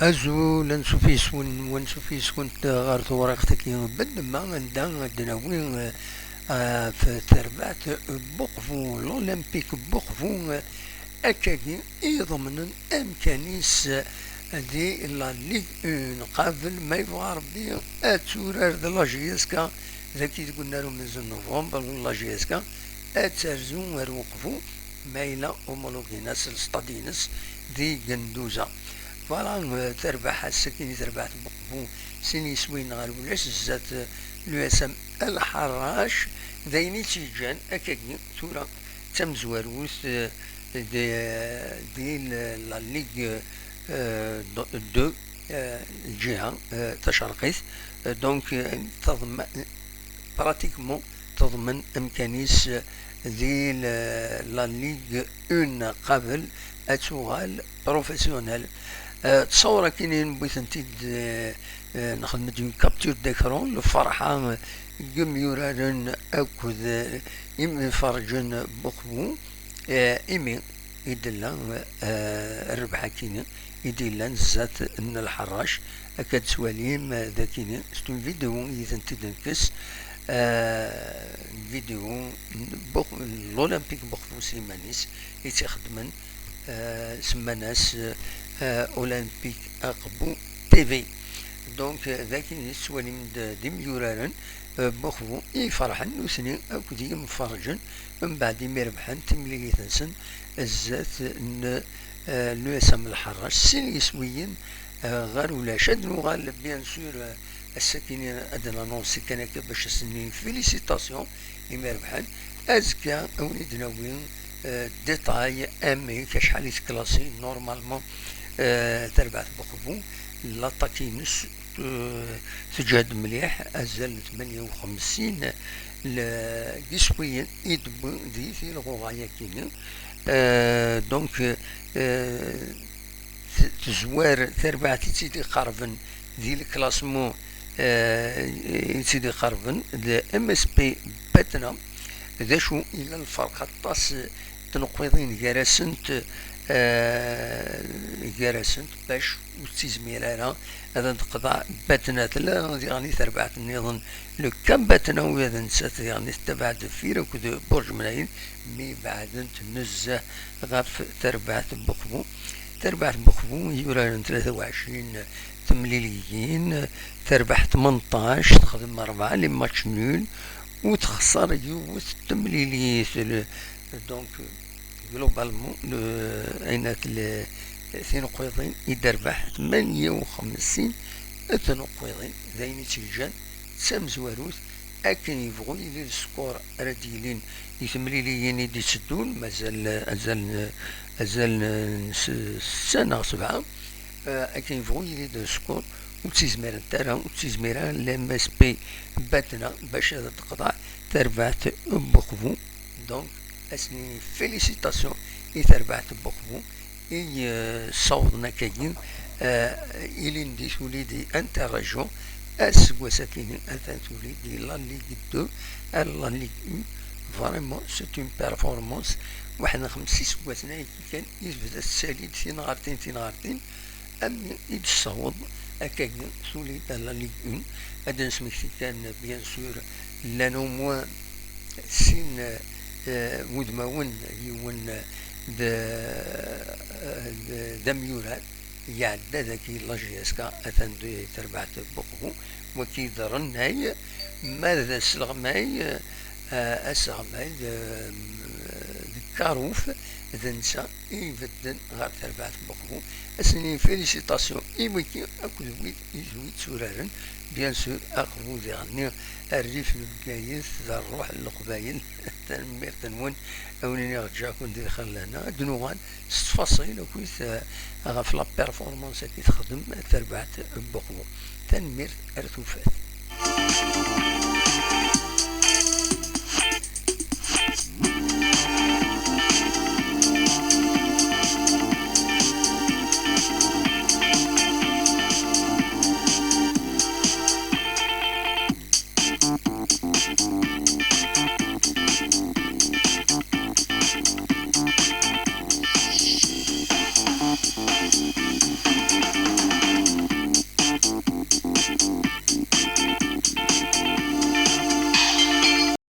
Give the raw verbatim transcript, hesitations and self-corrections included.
Azul, ansuf yes-wen, wansuf yes-went ɣer tewriqt-agi n ddemma, anda ad d-nawi, eh, ɣef terbaɛt n Buqbu, l'Olympique Buqbu, eh, akkagi i iḍemnen amkan-is, eh, di la Ligue un, qabel ma yebɣa Rebbi ad turar d la J S K, dagi deg unnar umenzu n novembre, la J S K ad terzu ar Uqbu, ma yella homologuin-as lestad-ines di Genduza. Voilà, eh, terbaḥ ass-agi, terbaɛt Buqbu, sin yiswiyen ɣer ulac, zdat, eh, l'U S M Lḥerrac, d ayen i tt-yeǧǧan akkagi tura d tamezwarut, eh, di, di la Ligue, eh, deux, eh, lǧiha, eh, tacerqit. Eh, donc, eh, taḍma-, pratiquement teḍmen amkan-is di la, la Ligue un qabel ad tuɣal professionnel. Eh, ttṣawur akkin i newwi-tent-id, eh, eh, nexdem-d une capture d'écran, lferḥa, eh, n yimyuraren akked, eh, imferrǧen n Buqbu, eh, imi i d-tella, eh, rrbeḥ akkin i d-yellan zdat n Lḥerrac. Akka d-tettwalim, eh, d akkin, c'est une vidéo i tent-id-nekkes, eh, vidéo n Bux-, l'Olympique Buqbu s yiman-is i tt-ixeddmen, eh, semman-as, eh, Olympique Aqbu T V. Donc, eh, d akkin i tettwalim d, d imyuraren, eh, Buqbu i iferḥen nutni akked yimferrǧen mbeɛd imi rebḥen timlilit-nsen zdat n, eh, l'U S M Lḥerrac, sin yiswiyen, eh, ɣer ulac. Ad nuɣal, bien sûr, eh, ass-akini ad d-nanonsi kan akka bac ad sen-nini félicitations imi rebḥen. Azekka ad wen-id-nawi, eh, détail amek, acḥal i teklasi normalement, eh, terbaɛt Buqbu, l'attaque-ines, eh, teǧhed mliḥ, azal n tmanya u xemsin n yiswiyen i d-tewwi di tilɣuɣa-yakini. Eh, donc, eh, t-, tezwar terbaɛt i tt-id-iqerben di le classement, eh, i tt-id-iqerben d M S P Batna. D acu yella lferq? Aṭas n tneqqiḍin gar-asent, eh, gar-asent, bac ur tettizmir ara ad d-teqḍeɛ Batna. Tella diɣen i terbaɛt nniḍen, le Camp Batna, ula d nettat diɣen tettabaɛ deffir akked Burǧ Mnayel, mi beɛdent nezzeh ɣef terbaɛt n Buqbu. Terbaɛt n Buqbu yuraren tlata u ɛecrin temliliyin, terbeḥ tmenṭac, texdem rebɛa les matchs nuls, u texṣer yiwet temlilit. Le, donc, globalement, le, ayen at le, tineqqiḍin i d-terbeḥ tmanya u xemsin tneqqiḍin, d ayen i tt-yeǧǧan d tamezwarut. Akken yebɣu yili le score ara d-yilin i temliliyin i d-itteddun, mazal, azal, azal n s-, setta neɣ sebɛa, eh, akken yebɣu yili-d le score, ur ttizmirent ara, ur ttizmir ara l'M S P Batna bac ad d-teqḍeɛ terbaɛt n Buqbu. Donc, ad s-nini félicitations i terbaɛt n Buqbu i, eh, ssawḍen akkagi, eh, ilindi tuli di Interrégion, aseggas-akini atan tuli di la Ligue deux ar la Ligue un. Vraiment, c'est une performance. Waḥed n xemsa iseggasen ay kan i tebda tettali-d tin ɣer tin, tin ɣer tin, armi i d-tessaweḍ akkagi tuli-d ar la Ligue un. Ad d-nesmekti kan, bien sûr, llan au moins sin, eh, wudmawen, yiwen d, d, d amyurar, iɛedda dagi la J S K, atan di terbaɛt n Buqbu, waki d Rennay, ma d asleɣmay, eh, asleɣmay d, d Karuf, d netta i ibedden ɣer terbaɛt n Buqbu. Ad s-nini félicitations i wiki akked wid i d-, wid tturaren, bien sûr, Aqbu diɣenni, rrif n Bgayet, d rruḥ n Leqbayel. Tanemmirt-nwen, a wen-iniɣ ǧǧiɣ-ken di lxir lehna. Ad d-nuɣal s ttfaṣil akkit, eh, ɣef la performance-agi texdem terbaɛt n Buqbu. Tanemmirt, ar tufat.